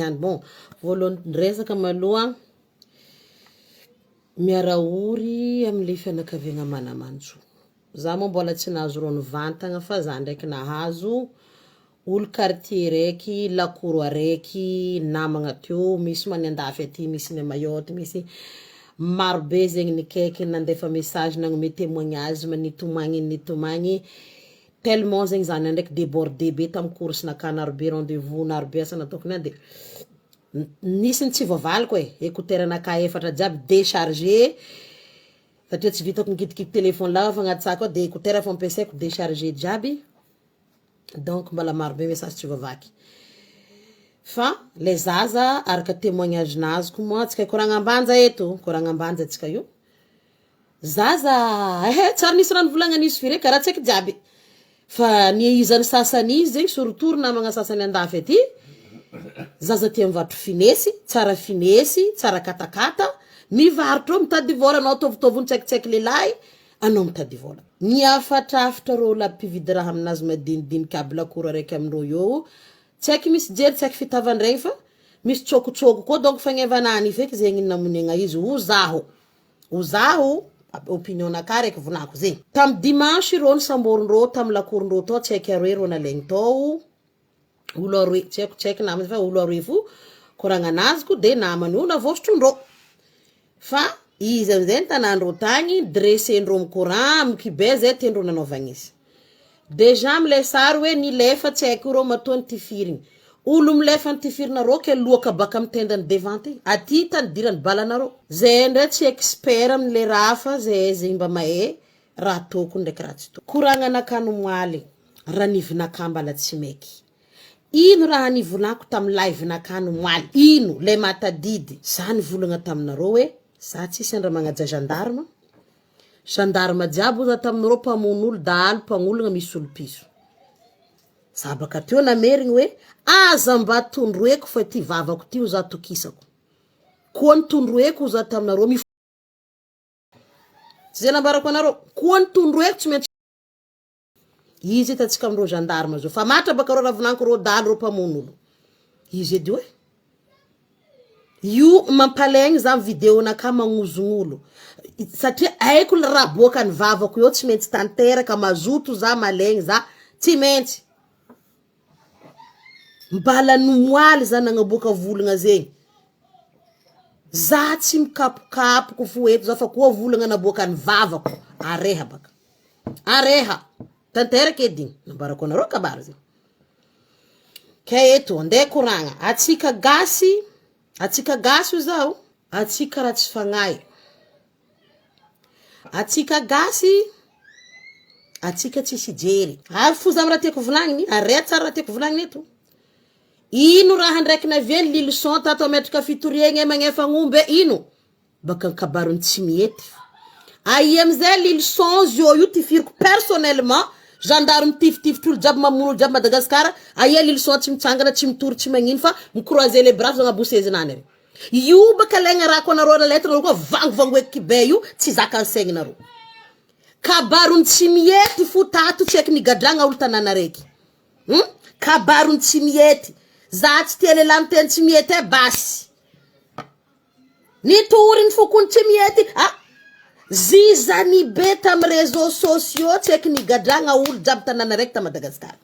Ihany. Bon, voalohany resaka maloha miara-ory amin'le fianakaviagna mana-manjo. Za moa mbola tsy nahazo rô nivantagna fa za ndraiky nahazo olo quartier raiky, lakoro araiky, namagna teo, misy ma ny andafy aty, misy ny a Mayotte, misy marobe zegny nikaiky nandefa message nagnome témoignage ma nitomagny nitomagny tellement zegny za ndraiky débordé be tamy course naka, narobe rendez-vous, narobe asa nataoko niany de nisy ny tsy voavaliko e, écouteur naka efatra jiaby déchargé satria tsy vitako mikitikity téléphone lava fa agnaty sac ao de écouteur fô ampiasaiko déchargé jiaby, donc mbola marobe message tsy voavaky. Fa le zaza araka témoignage nazoko moa antsika hikoragna ambanja eto, koragna ambanja antsika io. Zaza ehe tsary nisy raha nivolagnan'izy firy karaha tsaiky jiaby. Fa ny izany sasany izy zegny surtout ry namagna sasany andafy aty, zaza tia mivarotro finesy, tsara finesy, tsara katakata, mivarotro eo mitady vôla anao ataovitaoviny tsaikitsaiky lehilahy, anao mitady vôla. Niafatrafatra rô olo aby mpividy raha aminazy madinidiniky aby lakoro araiky amindrô eo, tsy haiky misy jery tsy haiky fitavan-dregny fa misy tsôkotsôko koa donc fagnevanany feky zegny namoniagna izy ho zaho, ho zaho opinion naka raiky volako zegny. Tamy dimanche rô nisamborindrô tamy lakorondrô tao tsy haiky aroe rô nalaigny tao, olo aroe tsy haiko tsy haiky namany fa olo aroe fo koragnanaziko de namany io navôsotrondrô. Fa izy amizay nitanandrô tagny dressendrô amy courant amy kibe zay tiandrô nanaovagna izy. Déjà amle sary hoe nilefa tsy haiko rô matoa nitifirigny. Olo milefa nitifirinarô ke loaka baka amy tendany devant ty, aty tany idirany balanarô. Zay ndray tsy expert amle raha fa zay zegny mba mahay raha tokony ndraiky raha tsy tokony. Koragnanaka nomoaly, raha nivinaka mbala tsy maiky. Ino raha nivolako tamy live naka nomoaly? Ino le mahatadidy? Za nivolagna taminareo hoe za tsisy andra magnaja gendarme, gendarme jiaby za taminareo mpamono olo, dahalo, mpagnolona misy olo piso. Za baka teo namerigny hoe aza mba tondroeko fa ty vavako ty ho za tokisako. Koa ny tondroeko za taminareo mif tsy zay nambarako anareo, koa ny tondroeko tsy maintsy izy hitantsika amindreo gendarme zao fa matra baka reo ravinanko reo dahalo reo mpamono olo. Izy edy hoe io mampalaigny za vidéo naka magnozogno olo satria haiko le raha boakany vavako eo tsy maintsy tanteraka mazoto za malaigny za tsy maintsy mbala nomoaly za nagnaboaka volagna zegny za tsy mikapokapoko fo eto za fa koa volagna naboakany vavako areha baka areha tanteraka edy igny nambarako anareo kabary zegny ke eto andeha koragna atsika gasy atsika gasy io zao atsika ratsy fagnahy atsika gasy atsika tsisy jery ary fo za amy raha tiako volagniny are tsara raha tiako volagniny eto ino raha ndraiky naviany Lilison tato ametraka fitoriagna magnefa agnomby ino baka kabarony tsy mihety aia amizay Lilison zio io tifiriko personnellement gendarme mitifitifitry olo jiaby mamono olo jiaby Madagasikara aia Lilison tsy mitsangana tsy mitory tsy magnino fa microiser les bras zagnabo sezinany ary io baka laigna rahako anareo la lettre nareo koa vangovangoeky kibe io tsy zakany saigninareo kabarony tsy mihety fo tato tsy haiky nigadragna olo tanàna raiky Kabarony tsy mihety za tsy tia lehilahy miteny tsy mihety e basy nitory ny fokony tsy mihety ah zizany be tamy réseaux sociaux tsy haiky nigadragna olo jiaby tanàna raiky ta Madagasikara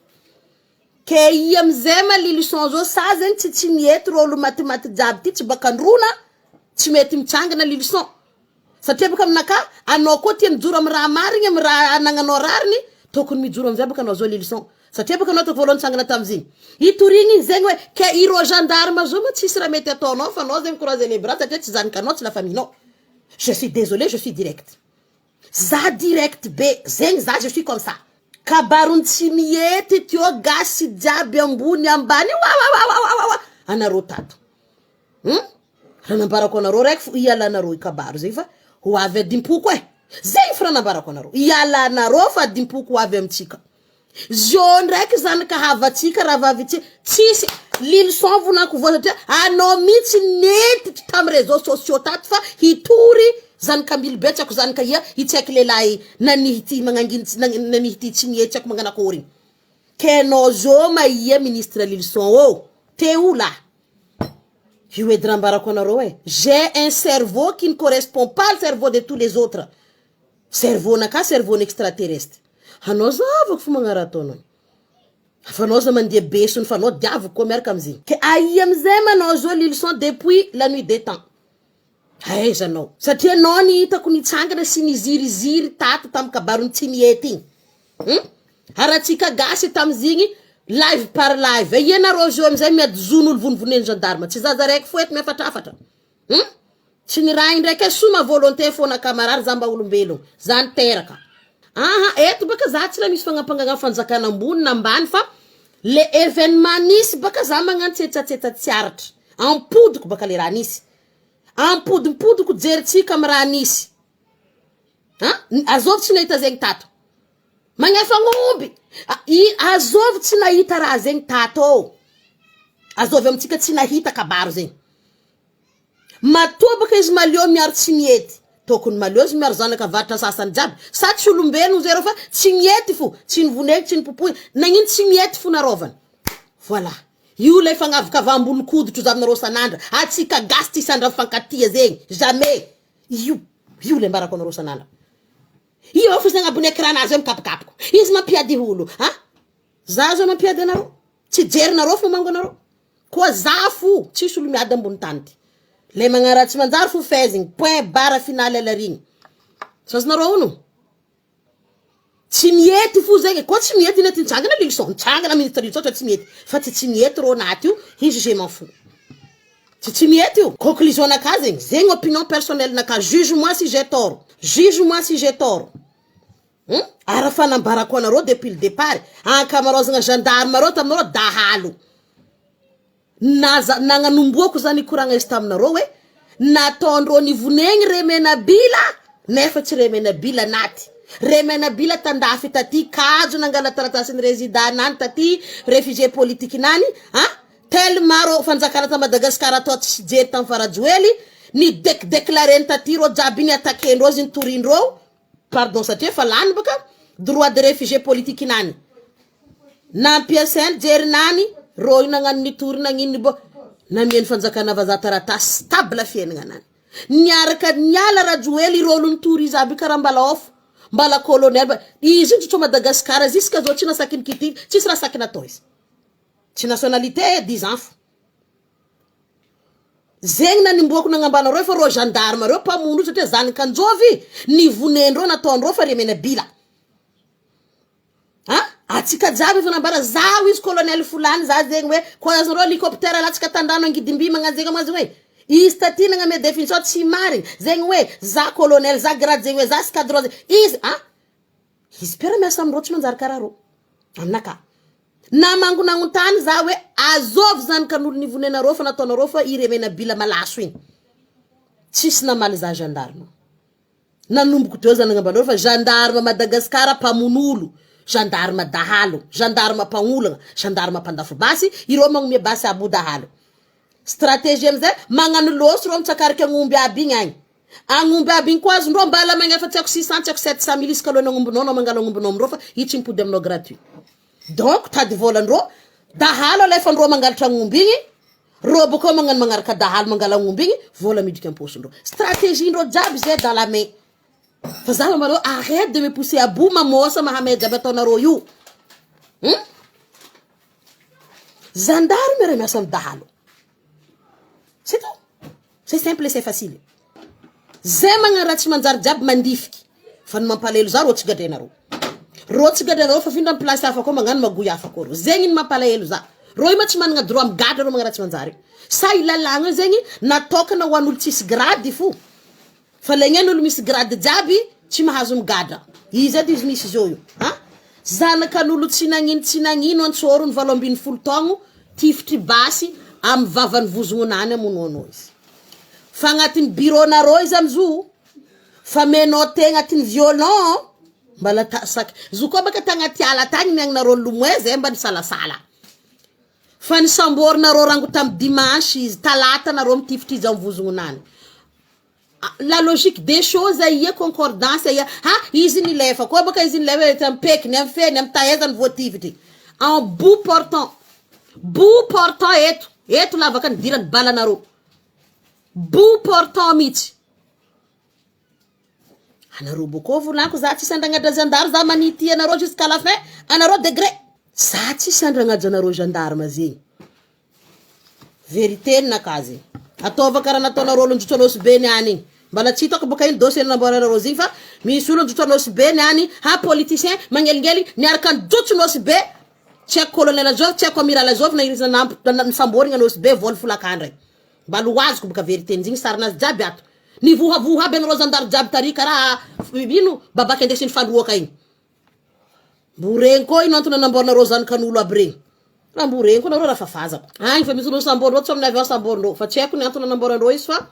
ke i amizay ma Lilison zao sa zegny tsy tsy mihety rô olo matimaty jiaby ty tsy baka androna tsy mety mitsangana Lilison satria baka aminaka anao koa tia mijoro amy raha marigny amy raha anagnanao rariny tokony mijoro amizay baka anao zao Lilison satria baka anao toko voalohany nitsangana tamizigny itorigny igny zegny hoe ke ireo gendarme zao ma tsisy raha mety ataonao fa anao zegny microiser les bras satria tsy zanakanao tsy la famille-nao. Je suis désolé, je suis direct, za direct be zegny za, je suis comme ça. Kabarony tsy mihety teo gasy jiaby ambony ambany wawawawawawa anareo tato Raha nambarako anareo raiky fo ialanareo i kabaro zegny fa ho avy adimpoko e zegny fo raha nambarako anareo ialanareo fa adimpoko ho avy amitsika zio ndraiky zanaka havatsika rahavavitsika tsisy Lilison volako voa satria anao mihitsy nentitry tamy réseaux sociaux tato fa hitory zanak'ambily be tsy haiko zanaka ia itsy haiky lehilahy nanihy ty magnanginy nanihy ty tsy mihetsy tsy haiko magnano akory igny ke anao zao ma ia ministre Lilison ô te ho lahy. Io edy raha ambarako anareo e, j'ai un cerveau qui ne correspond pas le cerveau de tous les autres. Cerveau-naka cerveau-ny extraterrestre. Anao zavako fo magnaraha ataonao. Fa anao za mandeha besony fa anao diaviko koa miaraka amizegny. Ke aia amizay manao zao Lilison depuis la nuit des temps. Aiza anao? Satria anao ny hitako nitsangana sy niziriziry tato tamy kabarony tsy mihety igny. Ary atsika gasy tamizigny live par live. Ianareo zao amizay miady zon'olo vonivonen'ny gendarme. Tsy zaza raiky fo eto miafatrafatra. Tsy ny raha indraiky e sous ma volonté fona kamarary za mba olombelogno. Za niteraka. Aha, eto baka za tsy raha misy fagnampangana fanjakana ambony na ambany fa le événement nisy baka za magnano tsetsatsetsa tsy aritra. Ampodiko baka le raha nisy. Ampodimpodiko jeritsika amy raha nisy. Ha? Azovy tsy nahita zegny tato. Magnefa agnomby. Azovy tsy nahita raha zegny tato. Azovy amitsika tsy nahita kabaro zegny. Matoa baka izy maleo miaro tsy miety. Tokony maleo izy miaro zanaka avaratra sasany jiaby. Sa tsy olombelogno zay reo fa tsy miety fo. Tsy nivonegny, tsy nipopoy. Nagnino tsy miety fo narovana. Voilà. Io lay fagnavakavaham-bolon-koditro za aminareo sanandra. Atsika gasy tsy sandra mifankatia zegny. Jamais. Io. Io lay ambarako anareo sanandra. Io fo izy agnabony écran-nazy eo mikapokapoko. Izy mampiady olo. Ha? Za zao mampiady anareo. Tsy jerinareo fo mango anareo. Koa za fo tsisy olo miady ambony tany ty. Le magnaratsy manjary fo faizigny. Point barre finale alarigny. Sazonareo ono? Tsy miety fo zegny. Koa tsy miety iny ty nitsangana Lilison. Nitsangana ministre Lilison tsy mety. Fa tsy mety rô naty io. Izy je m'en fous. Tsy mety io. Conclusion naka zegny. Zegny opinion personnelle naka. Juge-moi si j'ai tort. Juge-moi si j'ai tort. Ara fanambarako anareo depuis le départ. Ankamaroazana gendarme reo taminareo dahalo. Naza nagnanomboako zany ikoragna izy taminareo hoe nataondreo nivonegny Remenabila nefa tsy Remenabila naty. Remenabila tandafy taty kajo nangala taratasiny résident nany taty réfugié politique nany ha tellement rô fanjakana ta Madagasikara atao tsy jery tamy Farajoely ny déclareny taty rô jiaby ny attaquendreo izy nitorindreo pardon satria efa lany baka droit de réfugié politique nany nampiasainy jerinany rô io nagnano nitory nagnino bo namian'ny fanjakana vazaha taratasy stable fiainana anany niaraka niala Rajoely ireo olo nitory izy aby karaha mbala ofo mbala colonel izy io tsotso Madagasikara jusqu'à zao tsy nasaky nikity tsisy raha saky natao izy tsy nationalité 10 ans fo zegny nanimboako nagnambanareo fa rô gendarme reo mpamono io satria zanakanjovy nivonendreo nataondreo fa Remenabila ha atsika jiaby efa nambara zaho izy colonel folany za zegny hoe koa azonareo hélicoptère latsaka tandrano angidimby magnano zegny magnano zegny hoe izy taty nagname définition tsy marigny zegny hoe za colonel za grade zegny hoe za escadron zegny izy ha izy mpiara miasa amindreo tsy manjary karaha rô aminaka na mangonagnotany za hoe azovy zanakan'olo nivonenareo fa nataonareo fa i Remenabila malaso igny tsisy namaly za gendarme nanomboko teo zany nagnambanareo fa gendarme Madagasikara mpamonolo gendarme dahalo gendarme mpagnolagna gendarme mpandafo basy ireo magnome basy abo dahalo stratégie amizay magnano losy reo mitsakariky agnomby aby igny agny agnomby aby igny koa azondreo mbala magnefa tsy haiko 600 tsy haiko 700 mille isaka alohan'ny agnombinao anao mangala agnombinao amindreo fa io tsy mipody aminao gratuit donc tady volandreo dahalo alefandreo mangalatra agnomby igny reo bôkeo magnano magnaraka dahalo mangala agnomby igny vola midriky am-paosindreo stratégie ndreo jiaby zay dans la main fa za mamareo arrête de me pousser à bout mamosa mahamay jiaby ataonareo io? Zandary miara miasa amy dahalo, c'est tout, c'est simple et c'est facile. Zay magnano raha tsy manjary jiaby mandifiky fa ny mampalahelo za rô tsy gadrainareo rô tsy gadrainareo fa findra amy place hafa koa magnano magoy hafa koa rô zegny ny mampalahelo za rô io ma tsy manana droit migadra rô magnano raha tsy manjary sa i lalàgna io zegny natokana ho an'olo tsisy grade fo fa lagneny olo misy grade jiaby tsy mahazo migadra izy edy izy misy zao io ha zanakan'olo tsy nagnino tsy nagnino antsôrony 18 taogno tifitry basy amy vavany vozognonany amonoanao izy fa agnatin'ny bureau nareo izy amizio fa menao tegna agnatin'ny violon mbala ta sak zo koa baka tagnaty ala tagny miagnanareo lomoe zay mba nisalasala fa nisamborinareo rango tamy dimanche izy talata nareo mitifitry izy amy vozognonany. La logique des choses ia concordance ia ha izy nilefa koa baka izy nilefa amy pekiny amy feny amy taezany voatifitry en bout portant, bout portant eto eto lavaka nidirany balanareo. Bout portant mihitsy. Anareo bôkô volaniko za tsisy andragnadra zandary za manity anareo jusqu'à la fin anareo degré. Za tsisy andragnadra anareo gendarme zegny. Vérité ninakahy zegny. Ataova karaha nataonareo olo njotra Nosy Be niany igny. Mbala tsy hitako boka ino dossier namboaranareo zegny fa misy olo njotra Nosy Be niany ha politicien magnelingely niaraka nijotso Nosy Be tsy haiko colonel azovy tsy haiko amiral azovy na iza nisamborigna Nosy Be voly folakandra igny. Mbala ho azoko boka vérité njigny sarinazy jiaby ato. Nivohavoha aby anareo zandary jiaby tary karaha ino babaka indesin'ny fandroaka igny. Mbo regny koa ino antony anamboaranareo zanakan'olo aby regny. Raha mbo regny koa nareo raha fafazako. Agny fa misy olo samborindreo tsy amin'ny avion samborindreo fa tsy haiko ny antony anamboarandreo izy fa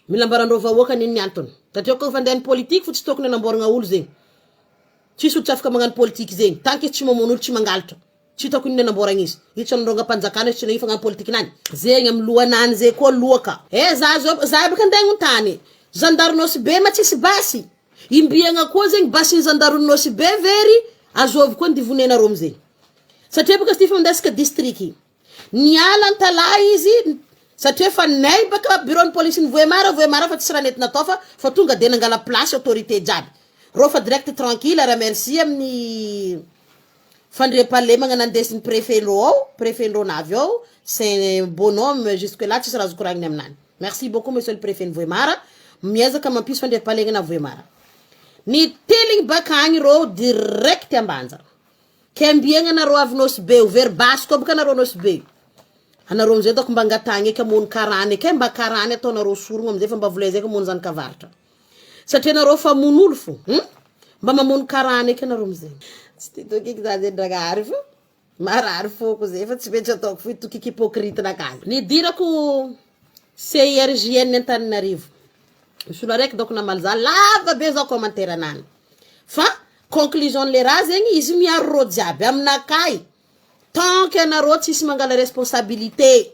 mila ambarandreo vahoaka n'ino ny antony. Satria koa fandehan'ny politique fo tsy tokony anamboaragna olo zegny. Tsisy olo tsy afaka magnano politique zegny tant que izy tsy mamono olo tsy mangalatra. Tsy hitako inona namboaragna izy. Io tsy nanongam-panjakana izy tsy nahifagna ny politikinany. Zegny amy lohanany zay koa loaka. Eh za zao za baka andeha agnontany. Zandary Nosy Be ma tsisy basy? Imbiagna koa zegny basin'ny zandarin'i Nosy Be very azovy koa ndivonenareo amizegny. Satria baka izy ty fa mandesaka district. Niala Antalaha izy satria efa nay baka bureau ny police ny Vohemar, Vohemar fa tsisy raha nety natao fa fa tonga de nangala place autorité jiaby. Reo fa direct tranquille ary merci amin'ny Fandriampahalemagna nandesin'ny préfet ndreo ao, préfet ndreo navy ao, c'est un bon homme jusque là tsisy raha azo koragniny aminany. Merci beaucoup monsieur le préfet ny Vohemar, miezaka mampisy fandriampahalemagna Vohemar. Nitiligny bakagny reo direct Ambanja. Ke ambiagna anareo avy Nosy Be io, very basy koa baka anareo Nosy Be io. Anareo amizay dôko mba angatahagna eky hamono karana eky e, mba karana ataonareo sorogno amizay fa mba volay zay hamono zanakavaratra. Satria nareo fa mamono olo fo hum mba mamono karana eky anareo amizay. Tsy tia tokiky za zay Ndragnahary fa marary foko zay fa tsy maintsy ataoko fo tokiky hypocrite nakahy. Nidirako CIRGN Antananarivo. Misy olo araiky dônko namaly za lava be zao commentaire anany. Fa conclusion le raha zegny izy miaro rô jiaby aminakahy Tant que anareo tsisy mangala responsabilité,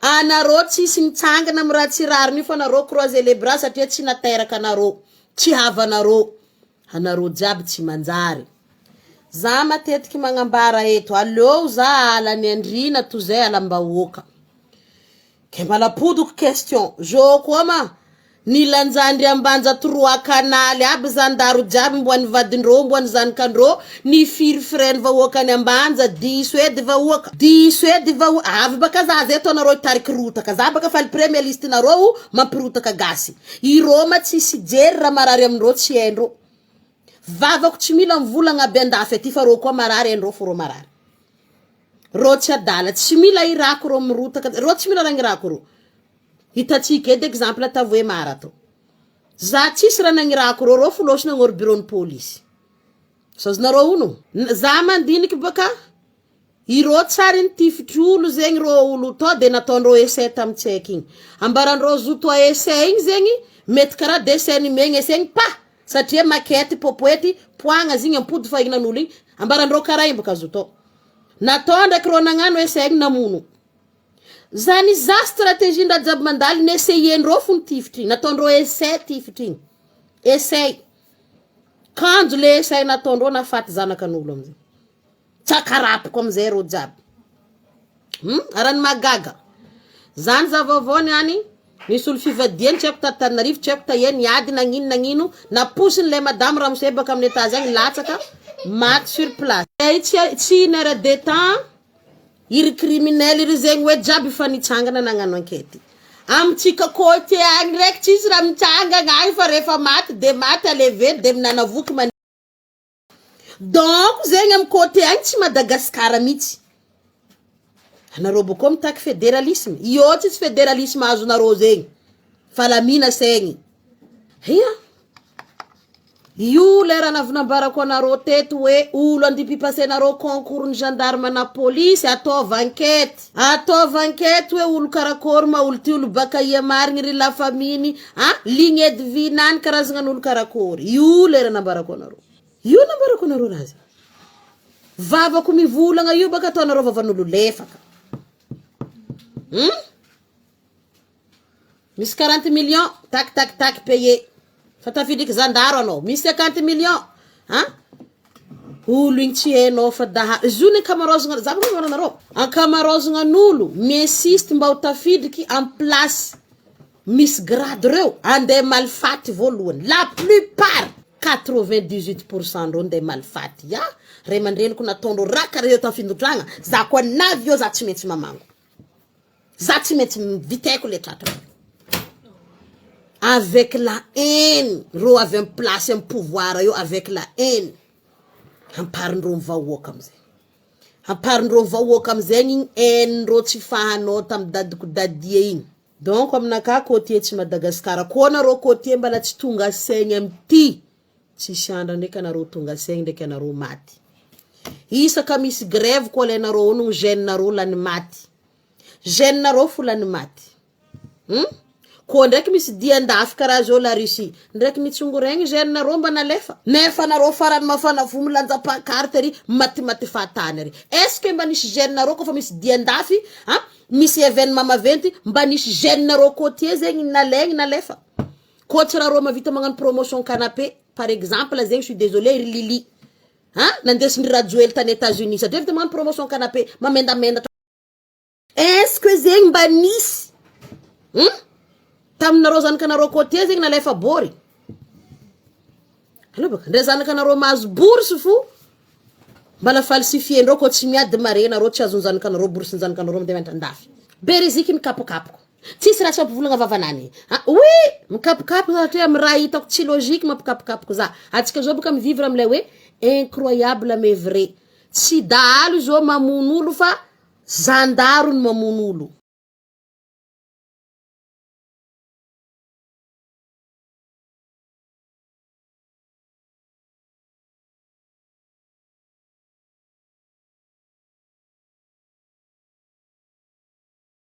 anareo tsisy mitsangana am raha tsy rariny io fa anareo croiser les bras satria tsy nateraka anareo, tsy havanareo, anareo jiaby tsy manjary. Za matetiky magnambara eto, aleo za alan'i Andriana toy zay alam-bahoaka. Ke mba lapodiko question, zo koa ma nilanjandry ambanja trois kanaly aby zandaro jiaby mbo any vadindreo mbo any zanakandreo ny firy frais ny vahoaka any ambanja diso edy vahoaka diso edy vahoaka avy baka za zay ataonareo hitariky rotaka za baka faly premier liste nareo mampirotaka gasy i Roma tsisy jery raha marary amindreo tsy haindreo vavako tsy mila mivolagna aby andafy aty fa reo koa marary haindreo fô reo marary Reo tsy adala, tsy mila irako reo mirotaka, reo tsy mila ragnirako reo. Hitantsika edy exemple Tavoemar ato. Za tsisy raha nagnirako reo, reo folosy nagnoro bureau ny polisy. Sôzinareo hono? Za mandiniky baka ireo tsary nitifitry olo zegny reo olo tao de nataondreo essai tamy tsaiky igny. Ambarandreo zoto a essai igny zegny mety karaha dessin animé igny essai igny pa! Satria maquette popoety poagna zigny ampody fahignan'olo igny ambarandreo karaha igny baka zoto. Natao ndraiky reo nagnano essai igny namono. Zany za stratégie ndraha jiaby mandalo n'essayer-ndreo fo nitifitry igny nataondreo essai tifitry igny essai kanjo le essai nataondreo nahafaty zanakan'olo amizay. Tsakarapoko amizay reo jiaby. Hum, raha ny mahagaga. Zany za vaovao niany, nisy olo fivadiany tsy haiko ta Tananarivo, tsy haiko taia, niady nagnino nagnino, naposiny le madame ramose baka amin'ny étage agny latsaka, maty sur place. Ay tsy tsy une heure de temps, iry criminel iry zegny hoe jiaby efa nitsangana nagnano enquête. Amintsika côté agny raiky tsisy raha mitsangana agny fa rehefa maty de maty aleveny de minana voky mandeha. Donc zegny amy côté agny tsy Madagascar mihitsy. Anareo bôko mitaky fédéralisme. Io tsisy fédéralisme azonareo zegny. Fa lamina saigny. Ia. Io le raha navinambarako anareo teto hoe olo andipipasenareo concours ny gendarme na polisy ataova enquête. Ataova enquête hoe olo karakory ma olo ty olo baka ia marigny ry la famille ah lignée de vie nany karazagna olo karakory. Io le raha nambarako anareo. Io nambarako anareo raha zay. Vavako mivolagna io baka ataonareo vavan'olo lefaka. Misy 40 millions, tak tak tak payé. Fa tafidriky zandaro anao. Misy 50 millions. Ha? Olo igny tsy hainao fa daha. Izy io ny ankamaroazagna, za baka anareo. Ankamaroazagna n'olo mi-insiste mba ho tafidriky en place. Misy grade reo andeha malifaty voalohany. La plupart, 98% ndreo ndeha malifaty. Ya ray aman-dreniko nataondreo raha karaha eo tamin'ny findotragna, za koa navy eo, za tsy maintsy mamango, za tsy maintsy vitaiko le tratra avec la haine. Reo avy amy place, amy pouvoir eo, avec la haine amparindreo vahoaka amizay, amparindreo vahoaka amizay igny haine-ndreo tsy fahanao tamy dadiko dadia igny. Donc aminakahy, côtier tsy Madagasikara koa anareo côtier mbala tsy tonga saigny amity, tsisy andra ndraiky anareo tonga saigny ndraiky anareo maty. Isaka misy grève koa alainareo onogno, jeune nareo lany maty, jeune nareo fo lany maty, Koa ndraiky misy diandafy karaha zao la Russie ndraiky nitsongoregny, jeune nareo mba nalefa, nefa nareo farany mafana fo milanja pancarte ary matimaty fahatany ary. Est ce que mba nisy jeune nareo kofa misy diandafy a, misy événement maventy, mba nisy jeune nareo côtier zegny nalaigny nalefa? Koa tsy raha reo mavita magnano promotion canapé par exemple zegny, je suis désolé ry Lili a, nandesindry Rajoely tany États-Unis satria vita magnano promotion canapé mamendamenda. Est ce que zegny mba nisy, Taminareo zanaky anareo côtier zegny nalefa bory alo baka ndre zanaky anareo mahazo bourse fo mbala falsifiendreo koa tsy miady mare nareo, tsy azony zanaky anareo bourse, ny zanaky anareo mandeha mianatra andafy be riziky mikapokapoko, tsisy raha tsy mampivolagna vavanany. Ah, oui, mikapokapoko satria amy raha hitako tsy logique mampikapokapoko za. Atsika zao boka mivivre amilay hoe incroyable mais vrai. Tsy dahalo zao mamono olo fa zandaro ny mamono olo.